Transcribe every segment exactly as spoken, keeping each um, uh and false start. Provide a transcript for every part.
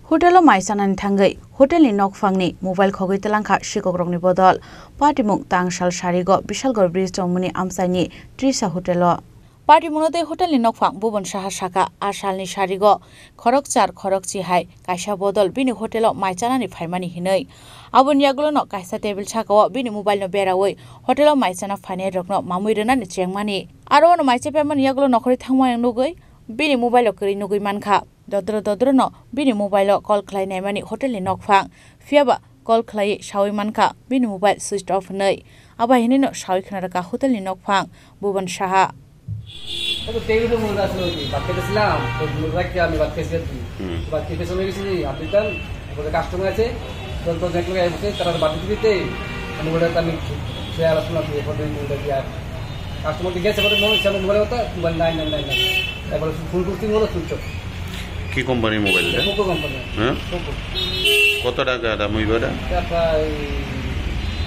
Hotel o mai chanani thangwi hotel ni nokphang ni mobile khogwi twlang kha sikhok rok ni bodol. Patimung tangsal sarigo Bishalgarh bridge tongmani amchai ni Trisha hotel o. Patimung no tei hotel ni nokphang Bhuban Saha sakha, a sal ni sarigo khorokchar khorokchi hai kaisa bodol bini hotel o mai chanani phaimani hinwi. Aboni yagulo no kaisa table saka o bini mobile no berawi hotel o mai chana phainai rok no mamwi rwnani chengmani. Aro no mai chepemani yagulo nokhorwi thangmani nugwi bini mobile o kwrwi nugwi mankha. Dodro dodro no bini mobile o call khlai naimani hotel ni nokphang. Phiya ba call khlai sawi mankha bini mobile switch off hinwi. Abo hinwi no sawi khna rwkha hotel ni nokphang Bhuban Saha. ওই তো টেবিলের মধ্যে আসলে ওই কি, ভাত খেতেছিলাম, তো মনে রাখতে আমি ভাত খেয়েছি আর কি। হুম। ভাত খেতে সময় গেছি, আপনি তার উপরে কাস্টমার আছে, তো, তো দেখলো এই বসে তারা বাটি দিতে, আমি বলে, "আমি খেয়ে আসলাম, আপনি এরপর দিন বলে কি আর কাস্টমার তো গেছে, বলে, মনে হচ্ছে আমার মোবাইল কথা, মোবাইল নাই, নাই, নাই, নাই।" তারপরে ফোন করতে বলো, চুপচাপ। কি কোম্পানির মোবাইল এটা? Poco company. হ্যাঁ? পোকো। কত টাকা দাম হইব এটা? এটা প্রায়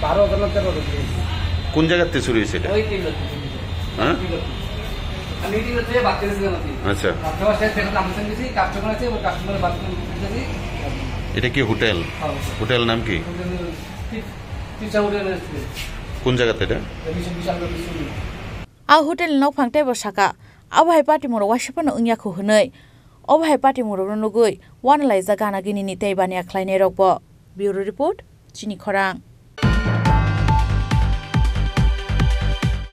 বারো হাজার না তেরো হাজার দিয়েছি। কোন জায়গাতে চুরি হয়েছে এটা? ওই তিন লোক। হ্যাঁ? আমি মিটিং হচ্ছে বাচ্চা গেছিলাম আর কি। আচ্ছা। বাচ্চা বাসায় সেটা নাম শুনে গেছি, কাস্টমার আছে, ওই কাস্টমারের বাচ্চা নিয়ে গেছি। এটা কি হোটেল? হ্যাঁ, হোটেল। হোটেল নাম কি? হোটেল তি-, তিশা হোটেল রেস্টুরেন্ট। কোন জায়গাতে এটা? বিশাল, বিশাল করে শুনি। A hotel ni nokphang teibo saka, abo hai patimung rok waisa phano wngya kho hwnwi. Obo hai patimung rokno nugwi wanalaijak gana gini ni tei baniya khlainai rokbo. Bureau Report, Chini Khorang.